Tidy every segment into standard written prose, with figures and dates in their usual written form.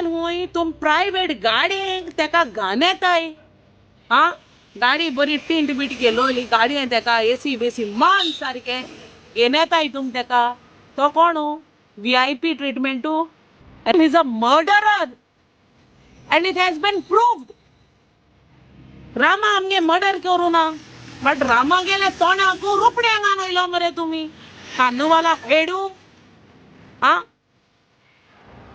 गोंयान हुंय तुम प्रायवेट गाडयेक तेका घाण येताय. आं, गाडी बरी टिंट बीट केलोली गाडयेन तेका एसी बेसी मान सारकें घेन येताय तुम तेका. तो कोण VIP treatment? And is a murderer and it has been proved. Rama आमगे मर्डर करूं ना, बट रामा गेले तोंडाक रुपड्यांक घालून मरे तुमी कानुवाला हेडू. आं,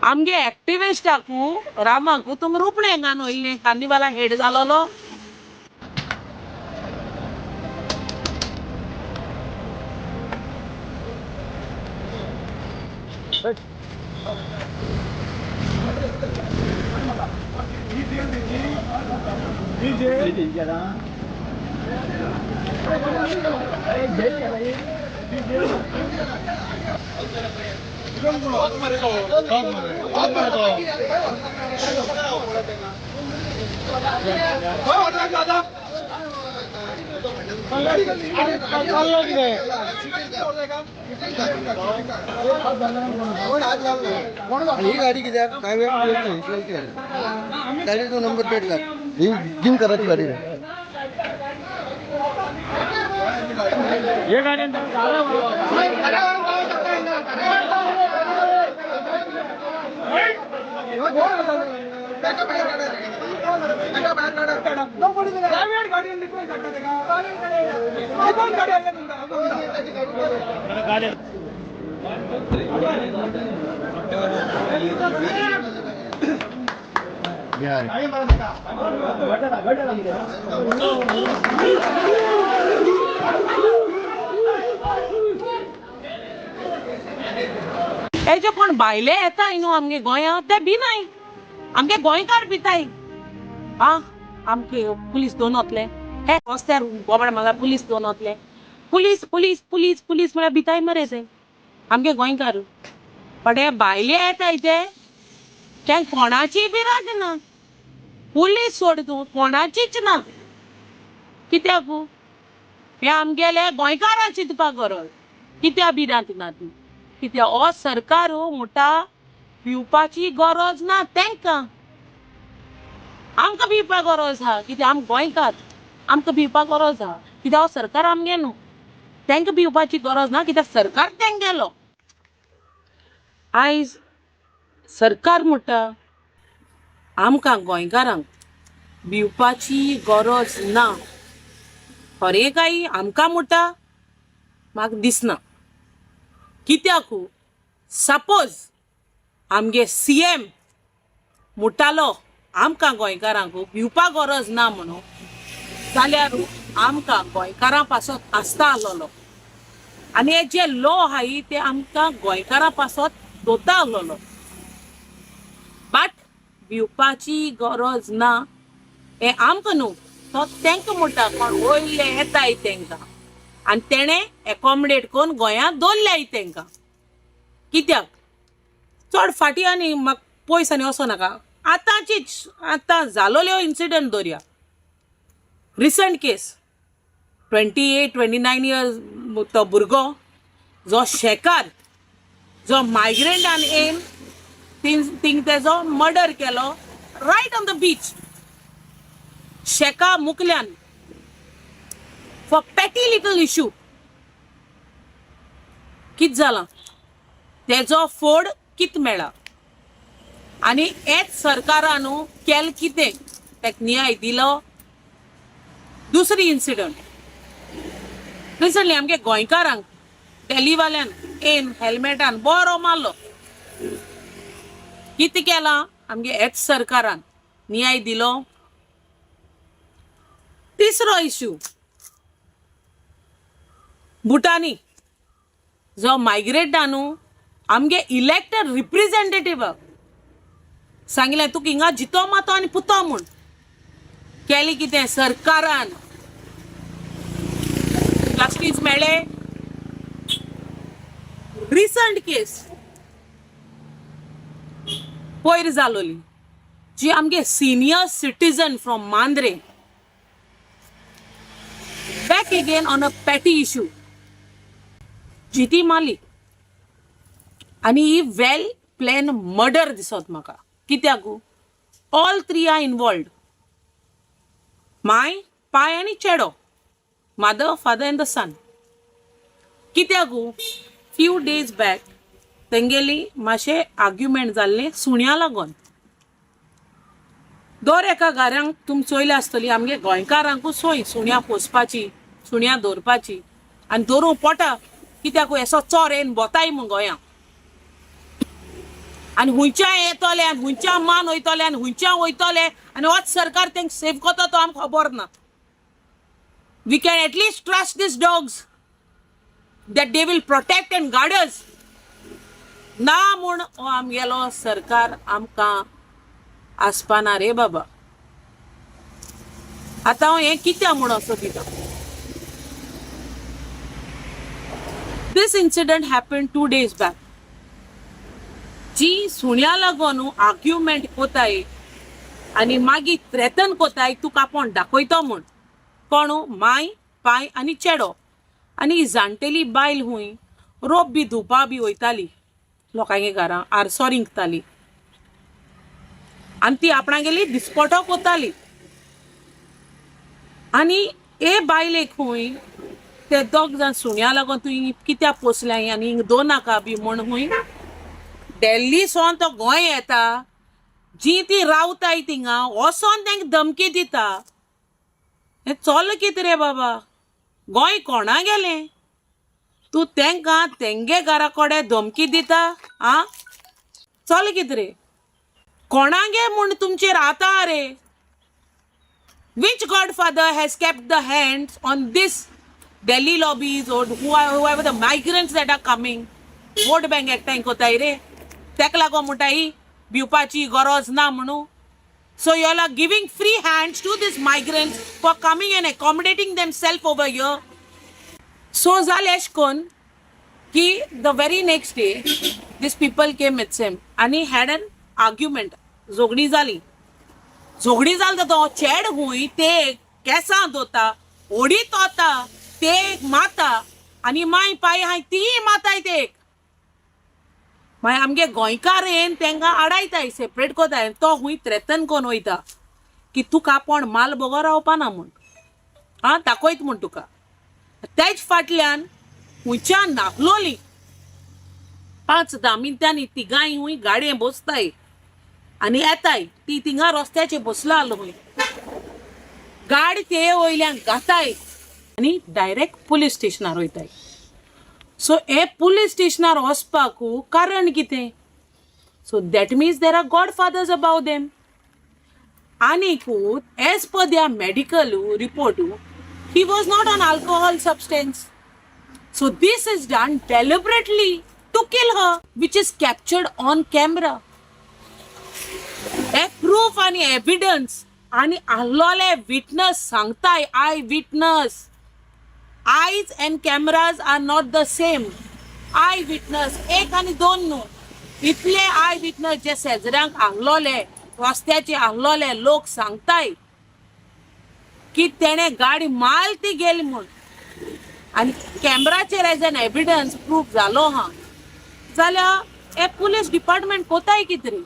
आमगे एक्टिविस्टाकू रामाकू तुमी रुपड्यांक घालून वयले, कानिवाला हेड जालोलो. ही गाडी कित्याक प्रायव्हेट गाडी, तो नंबर प्लेट लाग, ही जिम करायची गाडी. हे गाडी हे जे कोण भायले येताय न्हू आमगे गोंयांत ते भिनाय, आमगे गोंयकार भिताय. आं, आमके पुलीस दोन वतले हे रस्त्यार गोबड म्हाका पुलीस दोन वतले, पुलीस पुलीस पुलीस पुलीस म्हळ्यार भिताय मरे ते आमगे गोंयकार. बट हे भायले येताय ते ते कोणाची भिरांत ना, पुलीस सोड तूं कोणाचीच ना. कित्याक हे आमगेले गोंयकारां चिंतपाक गरज, कित्याक भिरांत ना ती? कित्याक हो सरकार म्हणटा भिवपाची गरज ना तेंकां, आमकां भिवपाक गरज आहा. कित्याक आम गोंयकार, आमकां भिवपाक गरज आहा. कित्याक हो सरकार आमगे न्हू, तेंकां भिवपाची गरज ना, कित्याक सरकार तेंगेलो. आयज सरकार म्हणटा आमकां गोंयकारांक भिवपाची गरज ना. खरें काय आमकां म्हणटा म्हाका दिसना. कित्याक सपोज आमगे CM म्हणटालो आमकां गोंयकारांक भिवपाक गरज ना म्हणून, जाल्यार आमकां गोंयकारां पासत आसता आसलेलो आनी हे जे लॉ आहाय ते आमकां गोंयकारां पासत दोता आसलेलो. बट भिवपाची गरज ना हें आमकां न्हू, तो तेंकां म्हणटा कोण वयले येताय तेंकां आनी तेणें एकोमोडेट करून गोंयांत दवरल्याय तेंकां. कित्याक चड फाटीं आनी म्हाका पयस आनी वचो नाका, आतांचीच आतां जालोल्यो इन्सिडंट दवरया. Recent case 28 29 years तो भुरगो जो शेकार जो मायग्रंटान येवन थिंग तेजो मर्डर केलो रायट ऑन the beach शेका मुकल्यान फॉर पॅटी लिटल इशू. कित जालां तेजो फोड कित मेळा आनी हेच सरकारान न्हू केलें कितें तेका न्याय दिलो? दुसरी इन्सिडंट रिसंटली आमगे गोंयकारांक डेलीवाल्यान येन हेल्मेटान बरो मारलो. कितें केलां आमगे हेच सरकारान? न्याय दिलो? तिसरो इशू भुटानी जो मायग्रेटा न्हू आमगे इलेक्टेड रिप्रेझेंटेटिव्हाक सांगलें तुका हिंगा जितो मातो आनी पुतो म्हूण. केलें कितें सरकारान? जस्टीस मेळ्ळे? रिसंट केस पयर जालोली जी आमगे senior citizen from Mandrem, back again on a petty issue जिती मारली आनी ही वेल प्लॅन मर्डर दिसत म्हाका. कित्याक all three are involved, my पाय आनी चेडो, mother, father and the son. कित्याक फ्यू डेज बॅक तेंगेली मातशें आर्ग्युमेंट जाल्लें सुण्या लागोन. दर एका घरांक तुमी चोयल्या आसतली, आमगे गोंयकारांकूच सोय सुण्या पोसपाची, सुण्या दवरपाची आनी दवरूंक पोटा. कित्याक असो चोर येवन बोताय म्हूण गोंया आनी हुंयच्या येतले आनी हुंयच्या मान वयतले आनी हुंयच्या वयतले आनी होच सरकार तेंक सेफ करता तो आमकां खबर ना. We can at least trust these dogs that they will protect and guard us. ना म्हूण हो आमगेलो सरकार आमकां आसपाना रे बाबा. आतां हांव हें कित्याक म्हूण असो दिता? This incident happen 2 days back. जी सुण्या लागून आर्ग्युमेंट कोताय आनी मागीर थ्रेटन कोताय तुका आपूण दाखयतो म्हूण. कोण? माय, पाय आनी चेडो. आनी ही जाणटेली बायल हुंय रोप बी धुवपा बी वयताली लोकांगे घरां, आरसो रिंकताली आनी ती आपणागेली दिसपटो कोताली. आनी हे बायलेक खूंय ते दोग जाण सुण्या लागून तुवें कित्याक पोसल्या आनी हिंग दवर बी म्हूण खूंय दिल्ली सोन तो गोंय येता, जी ती रावताय थिंगा वचोन तांकां धमकी दिता. हें चोल कितें रे बाबा? गोंय कोणा गेलें? तूं तांकां तेंगे घरा कडेन धमकी दिता आं? चल कितें रे, कोणागे म्हूण तुमचेर आतां रे? Which godfather has kept the hands on this Delhi lobbies or whoever the migrants that are coming? Vote bank एकठांय कोताय रे, तेका लागून म्हणटाय भिवपाची गरज ना म्हणून. So you all are giving free hands to these migrants for coming and accommodating themselves over here. So जालें अशें करून की the very next day these people came with same आनी had an argument. झगडी जाली. झगडी जाली तो चेड हुंय ते केंसां दोता, ओडीत वता, ते माता आनी माय पाय हाय तीय माताय ते. मागीर आमगे गोंयकार येन तेंकां आडायताय, सेपरेट कोताय. तो हुंय थ्रेटन कोन वयता की तुका आपूण माल बगर रावपाना म्हूण, आं दाखयत म्हूण तुका. तेज फाटल्यान हुंयच्यान नागलोली 5-10 मिनटांनी तिगांय हुंय गाडये बसताय आनी येताय. ती थिंगा रस्त्याचेर बसला आसलो हुंय, गाडी ते वयल्यान घाताय आनी डायरेक्ट पुलीस स्टेशनार वयताय. सो हे पुलीस स्टेशनार वचपाक कारण कितें? So that means there are godfathers above them. आनीक as per their medical report, he was not on alcohol substance. So this is done deliberately to kill her, which is captured on camera. हे proof आनी evidence आनी आहलोले witness सांगताय, eye witness. Eyes and cameras are not the same. Eye witness एक आनी दोन न्हू, इतले I witness जे शेजऱ्यांक आहलोले, रस्त्याचे आहलोले लोक सांगताय की तेणे गाडी माल ती गेली म्हूण. आनी कॅमराचेर एज एन एविडन्स प्रूफ जालो हा जाल्यार हे पुलीस डिपार्टमेंट कोताय कितें रे?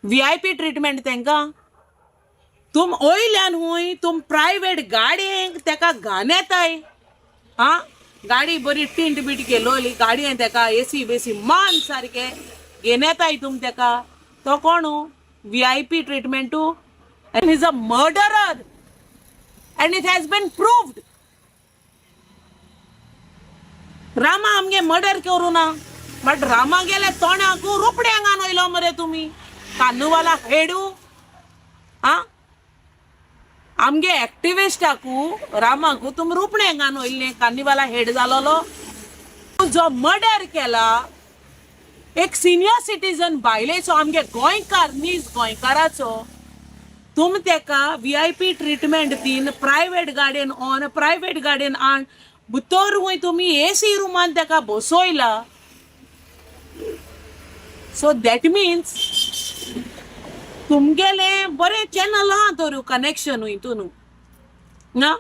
व्हीआयपी ट्रिटमेंट तांकां तुम वयल्यान हुंय तुम प्रायवेट गाडयेक तेका घाण येताय. आं गाडी बरी टिंट बीट केलोली गाडयेन, तेका एसी बेसी मान सारके घेन येताय तुम तेका. तो कोण VIP ट्रिटमेंटू? And is a murderer and it has been proved. Rama आमगे मर्डर करूं ना, बट रामा गेले तोंडाक रोपड्यांक हांगा वयलो मरे तुमी कानुवाला हेडू. आं आमगे एक्टिविस्टाकू रामाकू तुमी रुपणे हांगान वयले, कार्निवाला हेड जालोलो जो मर्डर केला एक सिनियर सिटीजन बायलेचो, आमगे गोंयकार, नीज गोंयकाराचो, तुमी तेका व्हीआयपी ट्रिटमेंट दीन, प्रायवेट गाडयेन ऑन प्रायवेट गाडयेन आण भितर वय तुमी एसी रुमान तेका बसयला. सो that means तुमगेले बरें चॅनल आहा तर कनेक्शन हितून ना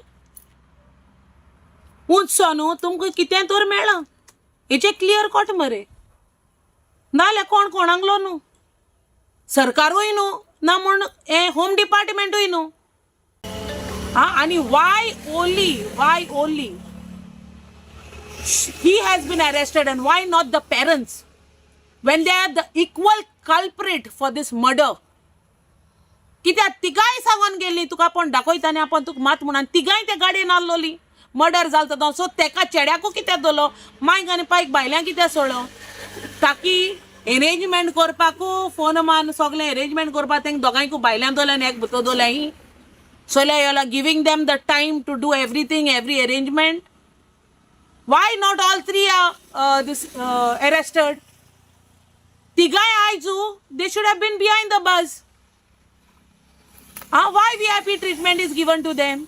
उंचो न्हू तुमकां कितें तर मेळ्ळां हेचें क्लियर कट मरे, नाजाल्यार कोण कोणाकलो न्हू. सरकारूय न्हू ना म्हूण हें होम डिपार्टमेंटूय न्हू. आं, आनी why only he has been arrested and why not the parents when they are the equal culprit for this murder? कित्याक तिगाय सांगोन गेली तुका आपूण दाखयता आनी आपूण तुका मात म्हणून तिगाय ते गाडयेन आहलोली मर्डर जालो तो. सो तेका चेड्याकू कित्याक दवरलो, मायक आनी पायक बायल्यांक कित्याक सोडलो? ताकी एरेंजमेंट करपाकू फोन मान सगळें एरेंजमेंट करपाक तेंका दोगांयकू बायल्यां दवरलें आनी एक भुतो दवरलें. सोल्या you are giving them the time to do everything, every arrangement. Why not all three are this arrested? तिगाय आयजू they should have been behind the bars. Ah, why VIP treatment is given to them?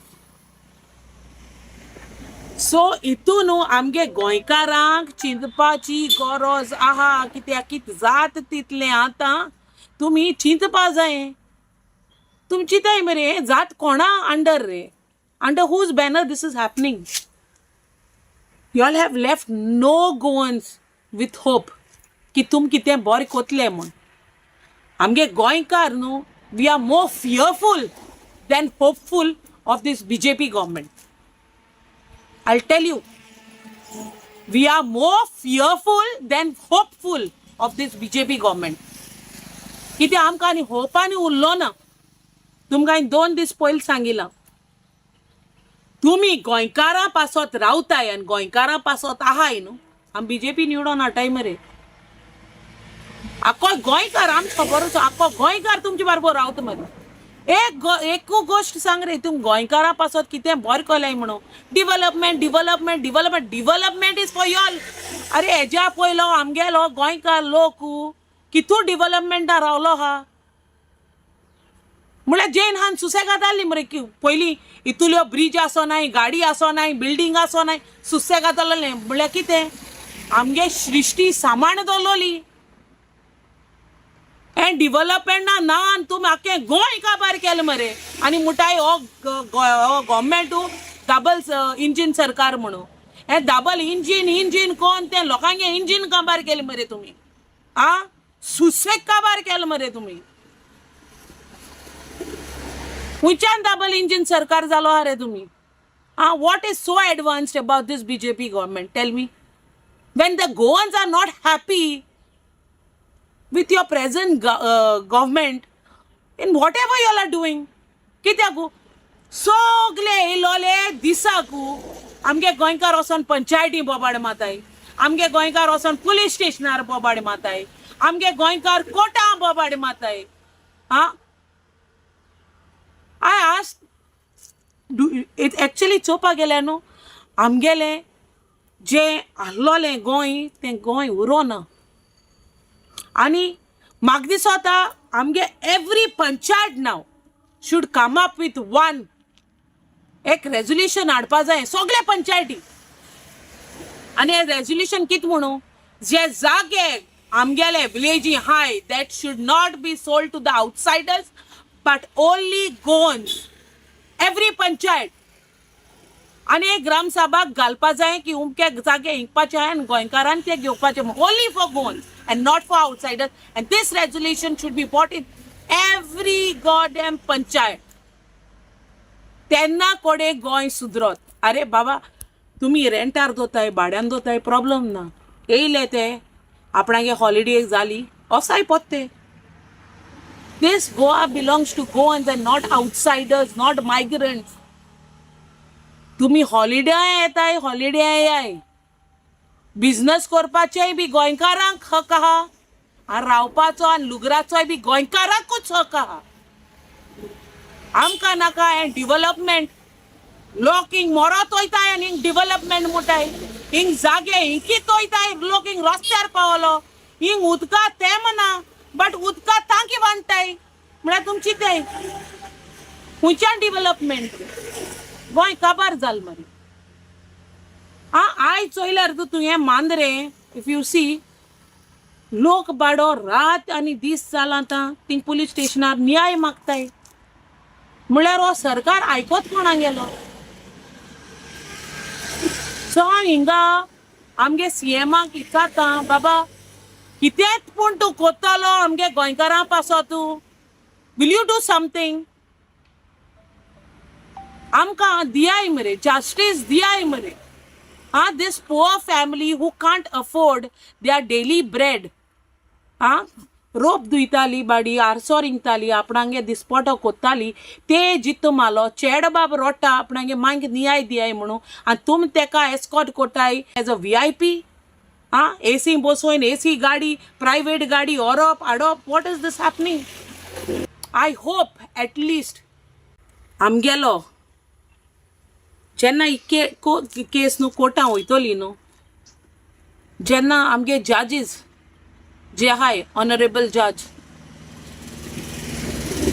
So हितून आमगे गोंयकारांक चिंतपाची गरज आहा. कित्याक कित जात तितलें आतां तुमी चिंतपा जाय. तुमी चिंताय मरे, जात कोणा अंडर रे? Under whose banner this is happening? You all have left no Goans with hope की तुम कितें बरें कोतले म्हूण. आमगे गोंयकार न्हू, we are more fearful than hopeful of this BJP government. I tell you, we are more fearful than hopeful of this BJP government. कित्याक आमकां आनी होप आनी उरलो ना. तुमकां हांवें 2 दीस पयलीं सांगिलां, तुमी गोंयकारां पासत रावताय आनी गोंयकारां पासत आहाय न्हू, आमी बीजेपी निवडोन हाडटाय मरे. आख्खो गोंयकार आम खबर आसा, आख्खो गोंयकार तुमचे बरोबर रावता मरे. एक एकू गोश्ट सांग रे, तुमी गोंयकारां पासत कितें बरें केलें म्हणून? Development, development, development, development is for y'all. अरे, हेज्या पयलो आमगेलो गोंयकार लोक कितू डिवलपमेंटान रावलो आहा. म्हळ्यार जेन हान सुसेगाद जाल्ली मरे की पयलीं इतुल्यो ब्रिज आसोनाय, गाडी आसोनाय, बिल्डींग आसोनाय, सुसेगाद जाल्लें. म्हळ्यार कितें, आमगे सृश्टी सामाण दवरलोली. हें डिवलपमेंट ना ना आनी तुमी आख्खें गोंय काबार केलें मरे. आनी मुटाय हो गव्हर्मेंटू डबल इंजीन सरकार म्हणून. हें डबल इंजीन इंजीन कोण तें लोकांगे इंजीन काबार केलें मरे तुमी. आ सुसेग काबार केलें मरे तुमी. खंयच्यान डबल इंजीन सरकार जालो आहा रे तुमी? आ, what is so advanced about this BJP government, tell me, when the Goans are not happy with your present government in whatever you all are doing? कित्याक सगले येयलोले दिसाकू आमगे गोंयकार वचोन पंचायती बोबाड माताय, आमगे गोंयकार वचोन पुलीस स्टेशनार बोबाड माताय, आमगे गोंयकार कोर्टां बोबाड माताय. आं, I ask, do it actually चोवपाक गेल्यार न्हू, आमगेलें जें आहलोलें गोंय तें गोंय उरोना. आनी म्हाका दिसता आमगे every panchayat now should come up with one एक रेजोल्युशन हाडपा जाय सगळे पंचायती. आनी हें रेजोल्युशन कितें म्हणू, जे जागे आमगेले विलेजी हाय, that should not be sold to the outsiders but only Goans, every panchayat. आनी एक ग्रामसभाक घालपा जाय की उमके जागे इंकपाचे आहाय आनी गोंयकारान ते घेवपाचे, only for Goans and not for outsiders, and this resolution should be brought in every goddamn panchayat. तेन्ना कोडे गोंय सुदरत. अरे बाबा, तुमी रेंटार दोताय, भाड्यान दोताय, प्रॉब्लम ना. येयले ते आपणागे हॉलिडे जाली, वसाय पोत्ते. This Goa belongs to Goans and not outsiders, not migrants. तुमी हॉलिडे येताय, हॉलिडे येयाय. बिझनस करपाचेय बी गोंयकारांक हक आहा आनी रावपाचो आनी लुगराचोय बी गोंयकारांकूच हक आहा. आमकां नाका हें डिवलपमेंट. लोक हिंग मरत वयताय आनी हिंग डिवलपमेंट मुटाय. हिंग जागे हिंकीत वयताय, लोक हिंग रस्त्यार पावलो. हिंग उदका तें म्हणा, बट उदका तांकी बांदताय. म्हळ्यार तुमची तें खंयच्यान डिवलपमेंट? गोंय काबार जाल मरे. आं, आयज चोयल्यार तूं तुवें मांद्रे, if you सी, लोक बाडो रात आनी दीस जाला आतां थिंग पुलीस स्टेशनार न्याय मागताय. म्हळ्यार हो सरकार आयकोत कोणा गेलो? सो हांव हिंगा आमगे सीएमाक विचारता, बाबा. कितेंच पूण तूं कोत्तलो आमगे गोंयकारां पासत तूं? Will you do something? आमकां दियाय मरे, जस्टीस दियाय मरे. आं, this poor family who can't afford their daily bread. आं, रोप धुयताली बाडी, आरसो रिंगताली, आपणागे दिसपटो कोत्ताली. ते जित्त मालो चेड बाब रोडटा आपणागे मांयक नियाय दियाय म्हणून आनी तुमी तेका एस्कॉट कोत्ताय एज अ व्हीआयपी. आं, एसी बसोवन, एसी गाडी, प्रायवेट गाडी व्हरप हाडप. What is this happening? I hope at least आमगेलो जेन्ना ही के केस न्हू कोर्टां वयतली न्हू, जेन्ना आमगे जजीस जे आहाय, honourable judge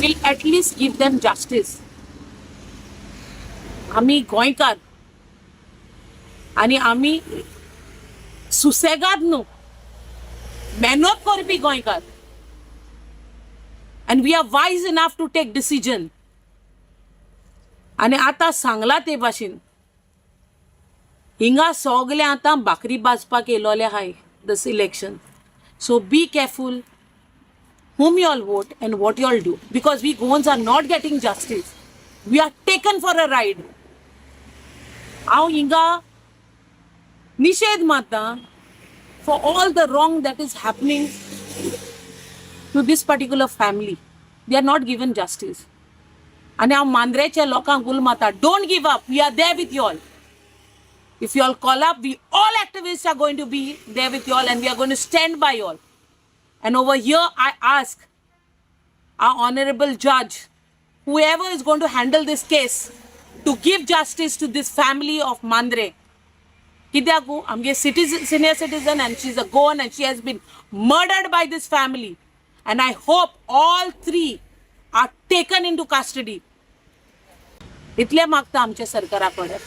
will at least give them justice. आमी गोंयकार आनी आमी सुसेगाद न्हू, मेहनत करपी गोंयकार, and we are wise enough to take decision. आनी आतां सांगलां ते भाशेन, हिंगा सगळे आतां भाकरी भाजपाक येयलोले आहाय this election. So be careful whom you all vote and what you all do, because we Goans are not getting justice. We are taken for a ride. हांव हिंगा निशेध मारता for all the wrong that is happening to this particular family. They are not given justice. आनी हांव मांद्रेच्या लोकांक उलो मारता, don't give up. We are there with you all. If you all call up, we all activists are going to be there with you all and we are going to stand by you all. And over here, I ask our honorable judge, whoever is going to handle this case, to give justice to this family of Mandre. कित्याक आमगे citizen, senior citizen, and she is a Goan and she has been murdered by this family, and I hope all three are taken into custody. इतलें मागता आमच्या सरकारा कडेन.